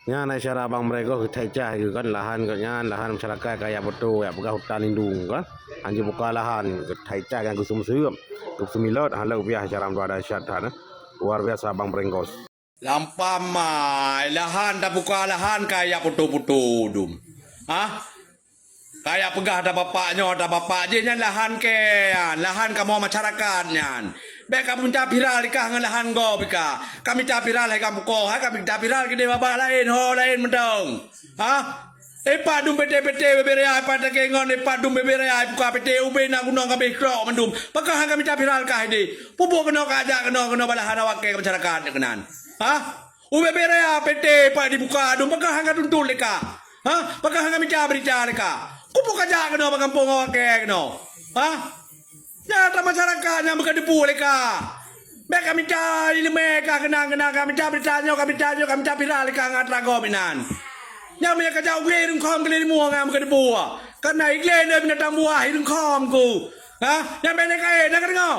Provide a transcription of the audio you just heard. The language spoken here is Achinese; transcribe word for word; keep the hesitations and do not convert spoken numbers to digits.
Nyan syedara Bang Bregos geutaica geuh kan, lahan geuh nyan, lahan masyarakat ka jak peutoe, jak peugah hutan lindung kan. Hanjeuet buka lahan, geutaica nyan geuseumeuseuep, geusumilot, hana piah cara meudoa dahsyat that, eh. Luar biasa Bang Bregos. Lampam mai, lahan tabuka lahan ka jak peutoe-peutoe dum. Hah? Ka jak peugah ata bapak nyoe, ata bapak jih nyan lahan kée nyan, lahan kamoe masyarakat nyan. Bék ka mita viral ikah ngon lahan gob ikah. Ka mita viral hai ka mukoh, hai ka mita viral keudeh babah laén, ho laén meudong. Ha? Ipat dum P T-P T bubé raya, ipat takée ngon ipat dum bubé raya, ibuka P T ubé na gunong kabeh krok mandum. Pakon han ka mita viral kah ideh? Pubuet keunoe ka jak keunoe, keunoe balahan awak kée masyarakat keunan. Ha? Ubé-bé raya P T pat dibuka dum, pakon han ka tuntut lé kah? Ha? Pakon han ka mita beurita lé kah? Keupeue ka jak keunoe bak gampông awak kée keunoe? Ha? Nyata masyarakat nyang beukeudeubu lé kah. Bék ka mita ileumé kah keunan-keunan, ka mita beurita nyoe, ka mita nyoe, ka mita viral lé kah ngon atra gob inan. Nyang meunyo ka jak u glé i Reungkhom keu lé leumua nyang beukeudeubu. Kareuna i glé le binatang buah i Reungkhom ku. Ha? Nyang bék lé kaé, na ka deungoe?